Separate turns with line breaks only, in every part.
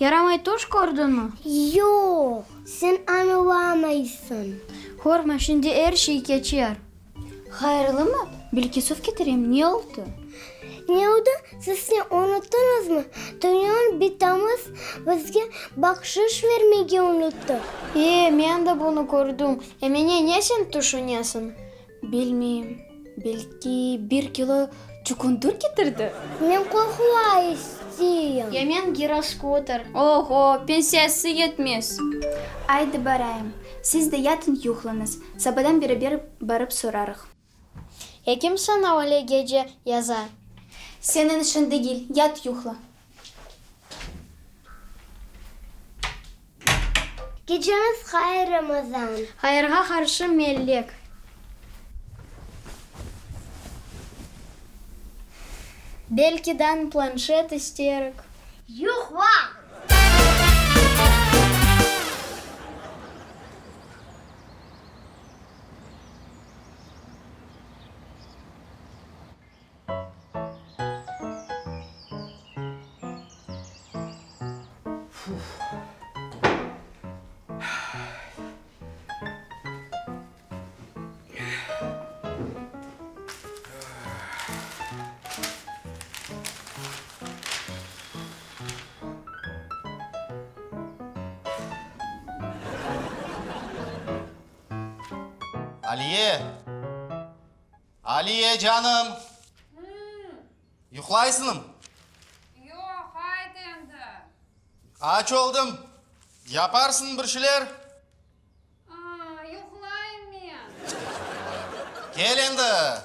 Yaramay tüş kördiñmi?
Yoq, sen añlamaysıñ.
Qorqma, şimdi er şey keçer. Hayırlımı? Belki suv ketireyim, ne oldı?
Ne oldı? Siz ne, unuttıñızmı? Tünevin bitamız bizge bahşış vermege unuttı.
E, men de bunı kördim. Emine, ne sen tüşünesiñ? Bilmeyim, belki bir kilo çukundur ketirdi?
Men qoqla isteyim.
Ya men giroskoter. Oho, pensiyası yetmez.
Aydı barayım. Siz de yatın yuqlañız, sabadan beraber barıp sorarıq.
Ya kim saña öyle gece yaza?
Seniñ işiñ degil, yat yuqla.
Geceñiz hayır, Ramazan.
Hayırğa qarşı, Melek. Belki dan planşet isterik.
Yuqla!
Aliye! Aliye, canım! Yuqlaysıñm?
Yoq, ayt endi.
Aç oldım. Yaparsıñ bir şeyler.
A, yuqlayım men.
Kel endi.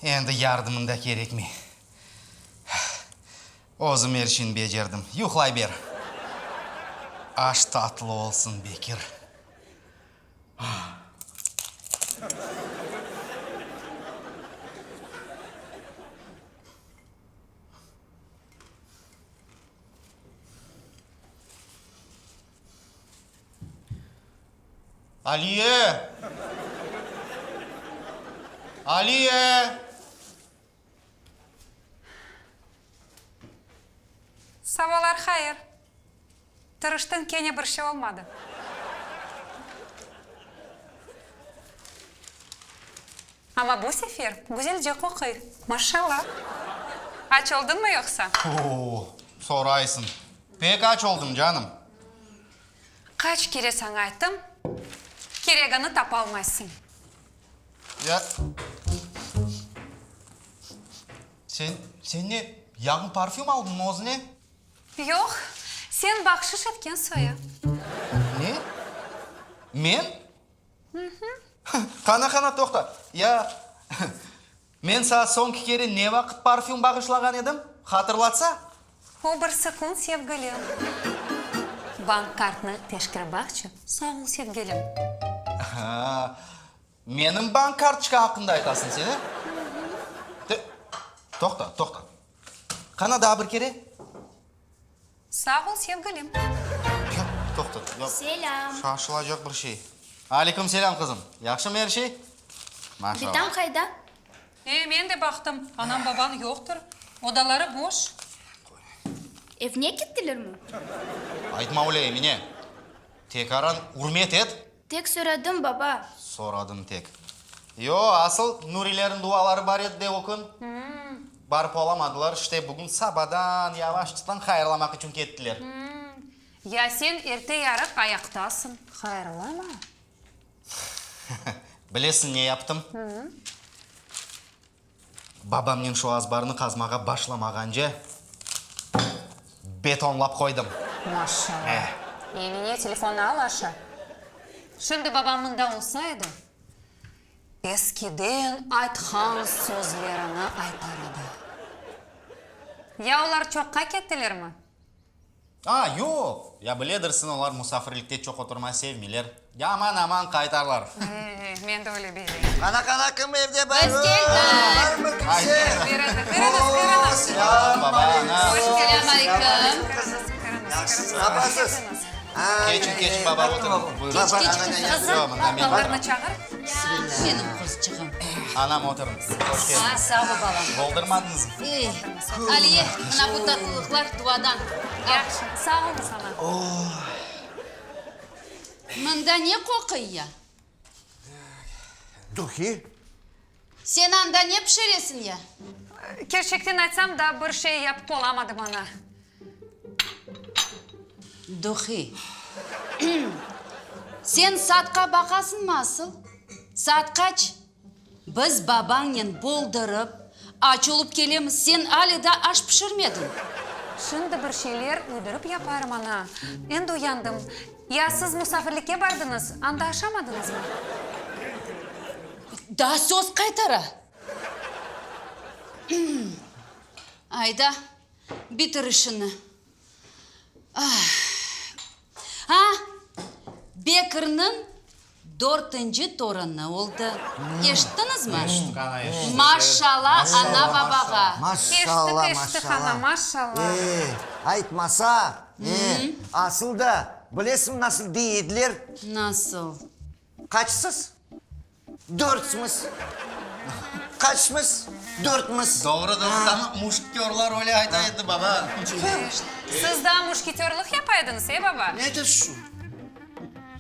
Endi yardımıñ da kerekmey. Özüm er şeyni becerdim. Yuqlay ber. Aş tatlı olsun, Bekir. Aliye! Aliye!
Sabalar hayır. Tırıştıñ, kene bir şey olmadı. Amma bu sefer güzelce qoquy, maşallah. Aç oldıñmı yoqsa?
O-o, soraysıñ. Pek aç oldım, canım.
Qaç kere saña ayttım, keregini tapalmaysıñ.
Ya, sen, sen ne, yañı parfüm aldıñmı özüne?
Yoq, sen bahşış etken soyu.
Ne? Men? Qana, qana, toqta. Ya, men saña soñki kere ne vaqıt parfüm bağışlağan edim? Hatırlatsa?
O bir sekund, sevgilim. Bank kartnı teşkirip baqçı. Sağ ol, sevgilim.
Ha, menim bank kartoçka aqqında aytasıñ sen, e? Toqta, toqta. Qana daa bir kere?
Sağ ol, sevgilim.
Yoq, toqta.
Selâm.
Şaşılacaq bir şey. Aleyküm selâm, qızım. Yahşımı er şey? Maşallah.
Bitam qayda?
E, men de baqtım, anam-babañ yoqtır. Odaları boş.
Evine kettilermi?
Aytma öyle, Emine. Tekaran ürmet et.
Tek soradım, baba.
Soradım tek. Yo, asıl Nurilerniñ duaları bar edi de o kün. Barıp olamadılar, işte bugün sabadan yavaşçıdan hayırlamaq içün kettiler.
Ya sen erte-yarıq ayaqtasıñ, hayırlama.
Bilesiñ ne yaptım? Babamnen şu azbarnı qazmağa başlamağance, betonlap qoydım.
Maşallah. Emine, telefonnı al aşa. Şimdi babam mında olsa edi, eskiden aytqan sözlerini aytar edi. Ya olar çoqqa kettilermi?
A, yoq! Ya biledirsiñ, olar musafirlikte çoq oturma sevmeyler. Aman-aman qaytarlar.
E, men de öyle bileyim.
Qana, qana, kim evde bar?
Biz keldik.
Barmı kimse?
Kiriñiz, kiriñiz, kiriñiz.
Selâm, baba, ana.
Hoş
Selâm aleyküm.
Kiriñiz, kiriñiz.
Yahşısız, napasız?
Keçin, keçin, baba, oturıñ. Buyurıñ.
Keç, keç, qızım.
Yoq, mında men
Balalarnı çağır.
Menim qızçığım.
Anam, oturıñ. Hoş keldiñiz.
A, sağ ol, balam.
Boldurmadıñızmı?
Ey, Aliye, mına bu tatlılıqlar duadan. Al.
Yahşı, sağ oluñız, ana.
Mında ne qoquy ya?
Duhi.
Sen anda ne pişiresiñ ya?
Kerçekten aytsam, daa bir şey yapıp olamadım, ana.
Duhi. Sen saatqa baqasıñmı asıl? Saat qaç? Biz babañnen boldurıp, aç olıp kelemiz, sen ale daa aş pişirmediñ.
Şimdi bir şeyler uydurıp yaparım, ana. Endi uyandım. Ya siz musafirlikke bardıñız, anda aşamadıñızmı?
Daa söz qaytara. Ayda, bitir işini. A, Bekirniñ dörtünci torunı oldı. Eşittiñizmi?
Eşittik, ana, eşittik.
Maşşala ana-babağa.
Maşşala,
Eşittik, eşittik, ana,
maşşala.
maşşala.
E, aytmasa, e, asıl da, bilesiñ nasıl dey ediler?
Nasıl?
Qaçsız? Dörtmiz. Qaçmız? Dörtmiz.
Doğru, doğru. Amma muşketörlar öyle ayta edi, baba.
Siz daa muşketörlıq yapa ediñiz, e, baba?
Nedir şu?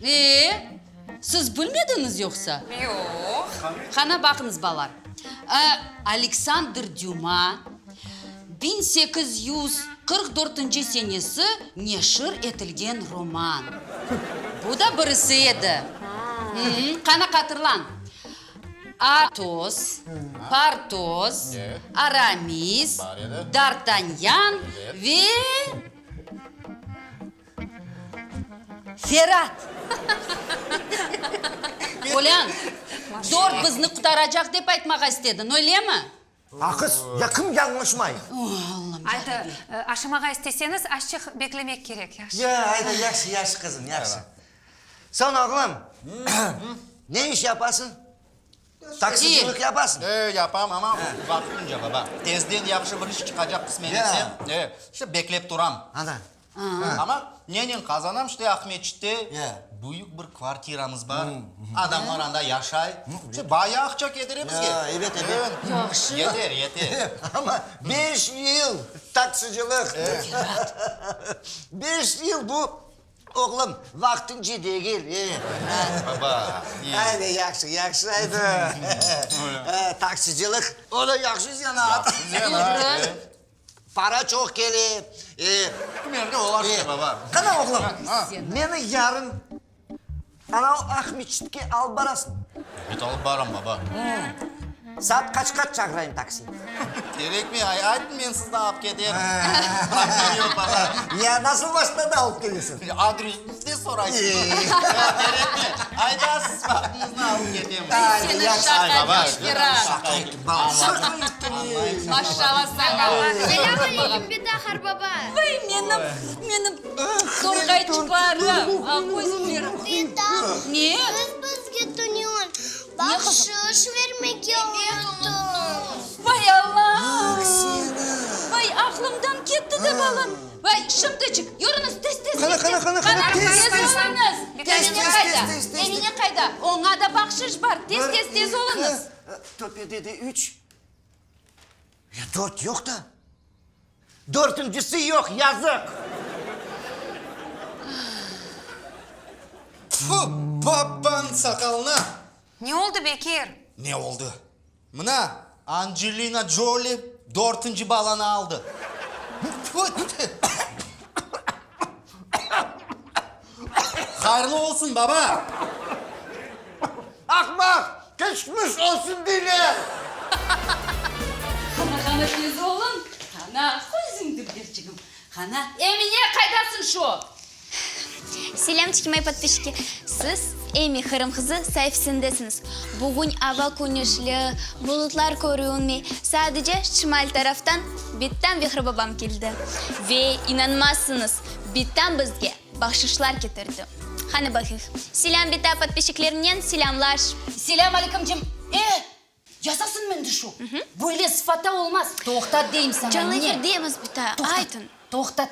E, siz bilmediñiz yoqsa?
Yoq.
Qana, baqıñız, balalar. Aleksandr Düma 1844 senesi neşir etilgen roman. Bu da birisi edi. Qana, qatırlañ. Atos, Partos, Aramis, Dartanyan ve Ferat! Olân, dört bizni qutaracaq dep aytmağa istediñ, öylemi?
Aqız, ya kim yañlışmay?
Aydı, aşamağa isteseñiz, azçıq beklemek kerek, yahşı.
Ya, ayda, yahşı, yahşı, qızım, yahşı. Soñ, oğlum, ne iş yapasıñ? Taksiciliq yapasıñ?
E, yapam, amma vaqtınca, baba. Tezden yahşı bir iş çıqacaq, qısmet etse. E, işte beklep turam.
Ana.
Amma nenen qazanam, işte Aqmeçitte büyük bir kvartiramız bar, adamlar anda yaşay, işte bayağı aqça ketire bizge.
Ebet, ebet.
Yahşı.
Yeter, yeter.
Amma beş yıl taksiciliq. Beş yıl bu, oğlum, vaqtınca degil.
Baba.
Aydı, yahşı, yahşı, aydı. Taksiciliq, o da yahşı zenaat.
Yahşı zenaat.
Para çoq kele.
Kimerde olar işte, baba.
Qana, oğlum, meni yarın anau Aqmeçitke alıp barasıñ.
Ebet, alıp baram, baba.
Saat qaçqa çağırayım taksi?
Kerekmey, ayt, men sizni alıp keterim. Problem yoq, baba.
Ya nasıl maşinada alıp kelesiñ?
Adresni de soraysıñ. Kerekmey, aytasız, vaqtıñıznı alıp ketemiz.
Seni şaqa ettim, Ferat. Maşşalla saña.
Selâm aleyküm, bita qarbaba.
Vay, menim, menim torğayçıqlarım, aqözlerim.
Bita,
Ne?
siz bizge tünevin bahşış vermege unuttıñız.
Vay, Alla! Vay, aqlımdan ketti de, balam. Vay, şimdiçik, yürüñiz, tez, tez, tez, tez.
Qana, qana, qana, tez,
tez oluñız.
Tez,
Emine
tez,
qayda?
tez, tez, tez.
Emine qayda? Oña da bahşış bar. Tez, tez, tez oluñız.
Töpede de üç. Ya dört yoq da. Dörtüncisi yoq, yazıq.
Tfu, babañ saqalına!
Ne oldı, Bekir?
Ne oldı? Mına, Ancelina Coli dörtünci balanı aldı. Hayırlı olsun, baba!
Ahmaq, keçmiş olsun deyler!
Qana, qana, tez olun! Qana, közüñ dülberçigim! Qana, Emine, qaydasıñ şu?
Selâmçik, moyi podpisçiki! Siz Emi Qırım qızı saifesindesiñiz. Bugün ava küneşli, bulutlar körünmey, sadece şimal taraftan bitam Vihri babam keldi. Ve inanmazsıñız, bitam bizge bahşışlar ketirdi. Qani baqayıq. Selâm, bita, podpisçiklernen selâmlaş!
Selâm aleyküm, cem. E, yazasıñmı endi şu? Böyle sıfatta olmaz. Toqtat deyim saña,
Canlı
ne?
efirdemiz, bita, aytıñ.
Toqtat.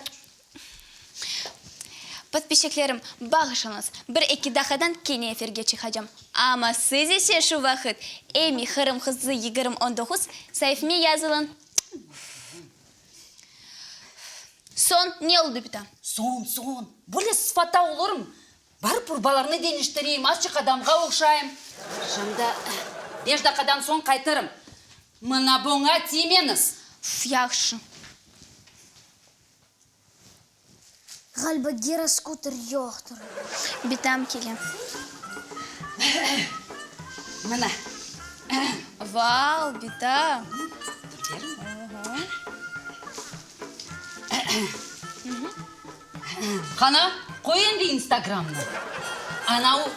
Podpisçiklerim, bağışıñız, bir-eki daqadan kene efirge çıqacam. Amma siz ise şu vaqıt Emi Qırım qızı 20 19 saifime yazılıñ. Soñ ne oldı, bita?
Soñ, soñ, böyle sıfatta olurmı? Barıp urbalarnı deñiştireyim, azçıq adamğa oşayım. Şimdi beş daqadan soñ qaytırım. Mına buña tiymeñiz.
Uf, yahşı.
Ğaliba giroskutер yoqtır.
Bitam kele.
Mına.
Vau, bita!
Dur, berim. Qana, qoy endi instagramnı. Ana o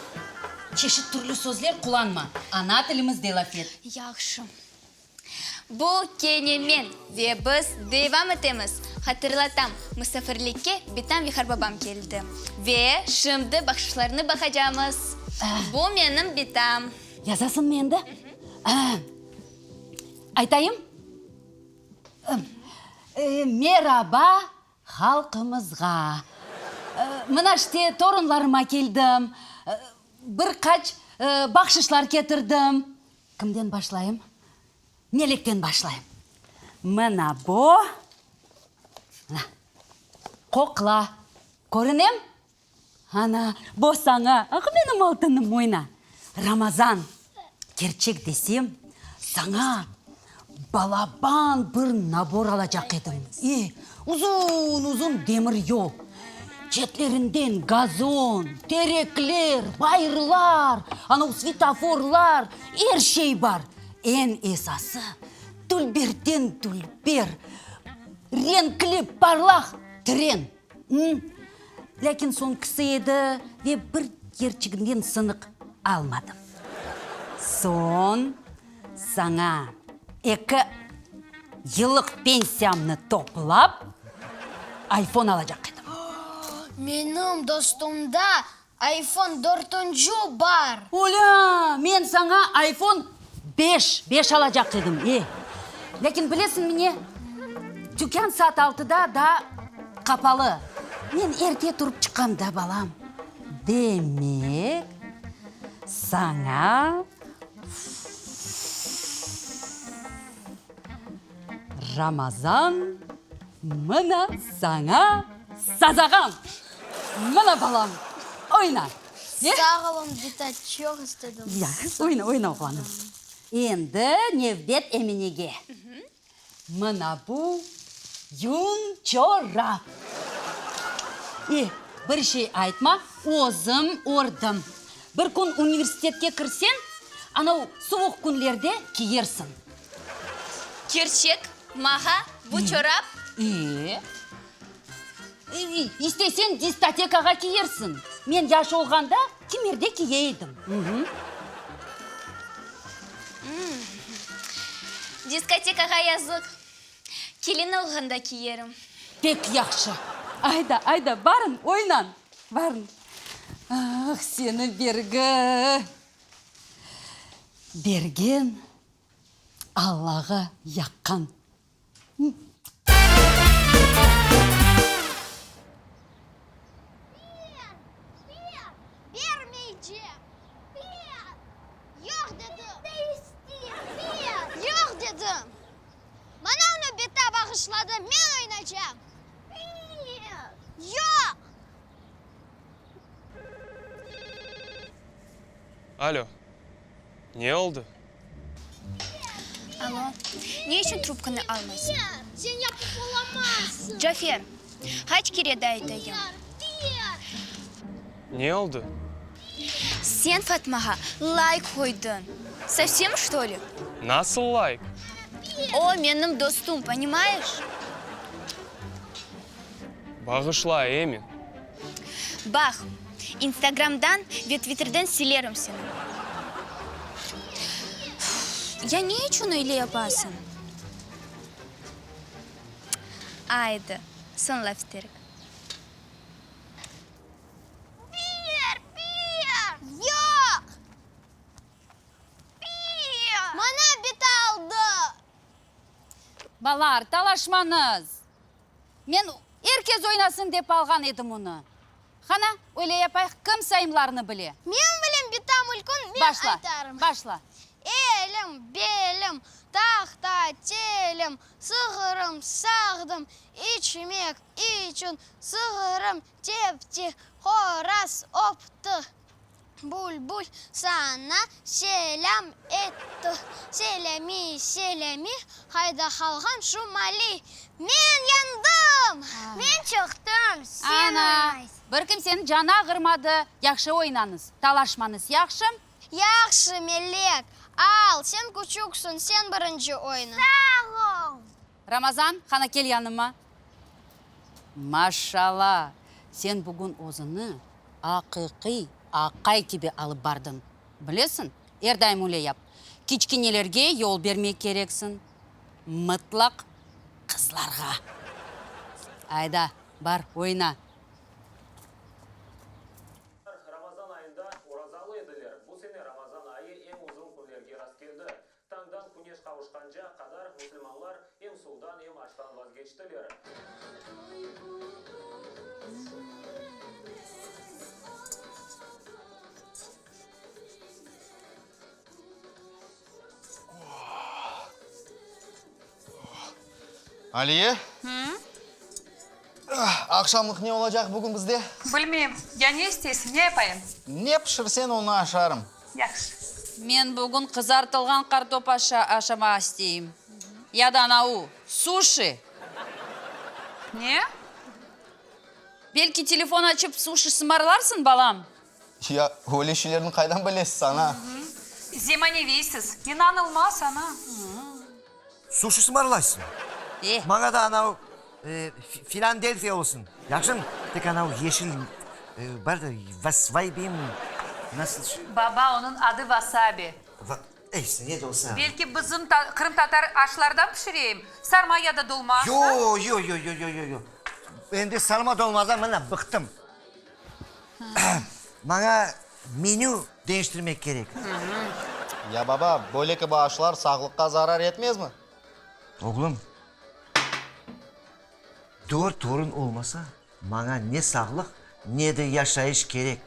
çeşit türlü sözler qullanma, ana tilimizde laf et.
Yahşı. Bu kene men ve biz devam etemiz. Hatırlatam, musafirlikke bitam ve harbabam keldi. Ve şimdi bahşışlarnı baqacamız. Bu menim bitam.
Yazasıñmı endi? Aytayım? Meraba halqımızğa. Mına işte torunlarıma keldim. Bir qaç bahşışlar ketirdim. Kimden başlayım? Melekten başlayım. Mına bu. Mına. Qoqla. Körünem? Ana, bu saña, ah, menim altınım, oyna. Ramazan, kerçek desem, saña balaban bir nabor alacaq edim. E, uzun-uzun demir yol, çetlerinden gazon, terekler, bayırlar, anau svetoforlar, er şey bar. Eñ esası, dülberden dülber, renkli, parlaq tren. Lâkin soñkisi edi ve bir yerçiginden sınıq almadım. Soñ saña eki yıllıq pensiyamnı toplap, ayfon alacaq edim.
Menim dostumda ayfon dörtünci bar.
Olâ, men saña ayfon beş, beş alacaq edim, e. Lâkin bilesiñmi ne? Tükân saat altıda daa qapalı. Men erte turıp çıqam da, balam. Demek, saña Ramazan, mına saña sazağan! Mına, balam, oyna!
Sağ oluñ, bita, çoq istedim.
Ya, oyna, oyna, oğlanım. Endi nevbet Eminege. Mına bu yün çorap. E, bir şey aytma, özüm ördim. Bir kün universitetke kirseñ, anau suvuq künlerde kiyersiñ.
Kerçek, mağa bu çorap?
E, isteseñ diskotekağa kiyersiñ. Men yaş olğanda kimerde kiye edim.
Diskotekağa yazıq. Kelin olğanda kiyerim.
Pek yahşı. Ayda, ayda, barıñ, oynañ, barıñ. Ah, seni bergi. Bergen Allağa yaqqan.
Bir, bir, bir. Bağışladı, men oynaycam. Yoq!
Alo, ne oldı?
Alo, ne içün trubkanı almaysıñ?
Sen yapıp olamazsıñ.
Cafer, qaç kere daa aytayım?
Ne oldı?
Sen Fatmağa layk qoydıñ. Sovsem, çto li?
Nasıl layk?
O, menim dostum, ponimayeş?
Bağışla, Emi.
Baq, İnstagramdan ve Twitterden silerim seni. Ya ne içün öyle yapasıñ? Aydı, soñ laf eterik.
Bir, bir! Yoq! Bir! Mana bita aldı!
Balalar, talaşmañız! Men er kes oynasın dep alğan edim onı. Qana, öyle yapayıq, kim sayımlarnı bile?
Men bilem, bitam ülkün, men aytarım.
Başla, başla.
Elim, belim, tahta, telim, sığırım, sağdım, içmek, içün, sığırım, tepti, horaz, öpti. Bülbül saña selâm etti. Selâmi, selâmi, qayda qalğan şu mali? Men yandım! Men çıqtım, sen
Ana,
oynaysıñ.
bir kimseniñ canı ağırmadı. Yahşı oynañız, talaşmañız, yahşım?
Yahşı, Melek. Al, sen küçüksiñ, sen birinci oyna. Sağ ol!
Ramazan, qana kel yanıma. Maşşala, sen bugün özüñni aqiqiy aqay kibi alıp bardıñ. Bilesiñ, er daim öyle yap. Kiçkenelerge yol bermek kereksiñ, mıtlaq qızlarğa. Ayda, bar, oyna.
Ramazan ayında orazalı ediler. Bu sene Ramazan ayı eñ uzun künlerge rastkeldi. Tañdan küneş qavuşqanca qadar musulmanlar em suvdan, em aştan vazgeçtiler.
Aliye? Aqşamlıq ne olacaq bugün bizde?
Bilmeyim. Ya ne isteysiñ, ne yapayım?
Ne pişirseñ, onı aşarım.
Yahşı.
Men bugün qızartılğan qartop aşamağa isteyim. Ya da anau, suşi.
Ne?
Belki telefon açıp suşi sımarlarsıñ, balam?
Ya öyle şeylerni qaydan bilesiz, ana?
Zemaneviysiz. İnanılmaz, ana.
Suşi sımarlaysıñ.
E.
Maña da anau Filandelfiya olsun. Yahşımı? Tek anau yeşil bar da, vasvaybim, nasıl?
Baba, onıñ adı vasabi.
Va, eyse, ne de olsa.
Belki bizim qırımtatar aşlardan pişireyim? Sarma ya da dolma?
Yo, yo, yo, yo, yo, yo, yo. Endi sarma dolmadan mına bıqtım. Maña menü deñiştirmek kerek.
Ya baba, böyle kibi aşlar sağlıqqa zarar etmezmi?
Oğlum, dört torun olmasa, maña ne sağlıq, ne de yaşayış kerek.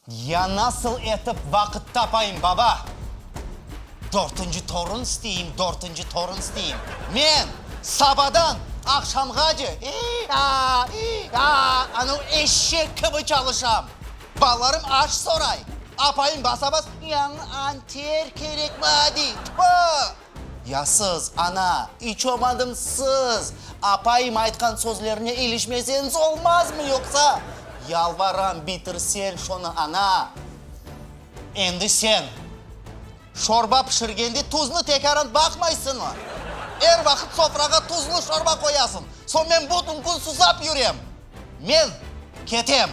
Ya nasıl etip vaqıt tapayım, baba? Dörtünci torun isteyim, dörtünci torun isteyim. Men sabadan aqşamğace i-a, i-a, anau eşek kibi çalışam. Balalarım aş soray. Apayım basa-bas, yañı anter kerek maña, dey. Tfu! Ya siz, ana, iç olmadım siz, apayım aytqan sözlerine ilişmeseñiz olmazmı yoqsa? Yalvaram, bitirsen şonı, ana! Endi sen, şorba pişirgende tuznı tekâran baqmaysıñmı? Er vaqıt sofrağa tuzlu şorba qoyasıñ, soñ men bütün kün susap yürem. Men ketem.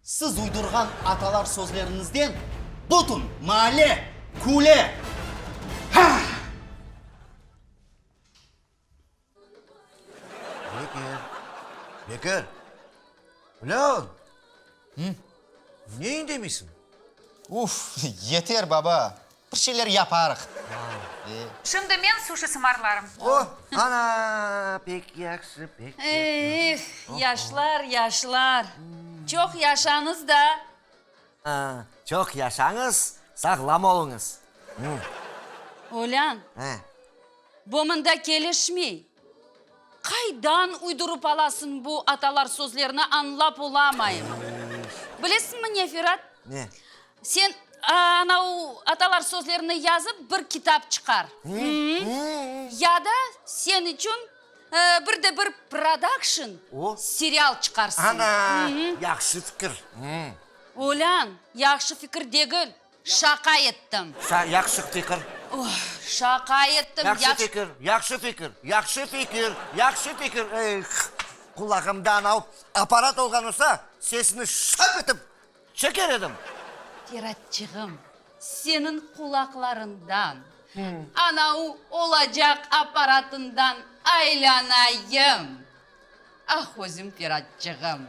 Siz uydurğan atalar sözleriñizden bütün maale küle. Ha!
Bekir, Bekir! Ulân! Ne indemeysiñ?
Uf, yeter, baba, bir şeyler yaparıq.
Şimdi men suşi sımarlarım.
O, ana, pek yahşı, pek yahşı.
Eh, yaşlar, yaşlar. Çoq yaşañız da.
Çoq yaşañız, sağlam oluñız.
Olân, bu mında kelişmey. Qaydan uydurıp alasıñ bu atalar sözlerini añlap olamayım. Bilesiñmi ne, Ferat?
Ne?
Sen ana o atalar sözlerini yazıp bir kitap çıqar. Ya da sen içün bir de bir prodakşn serial çıqarsın.
Ana, yahşı fikir.
Olân, yahşı fikir degil, şaqa ettim.
Yahşı fikir.
Oh, şaqa ettim.
Yahşı fikir, yahşı fikir, yahşı fikir, yahşı fikir. Eh, qulağımda anau apparat olğan olsa, sesini şap etip çeker edim.
Feratçığım, seniñ qulaqlarından, anau olacaq apparatından aylanayım. Ah, özüm Feratçığım.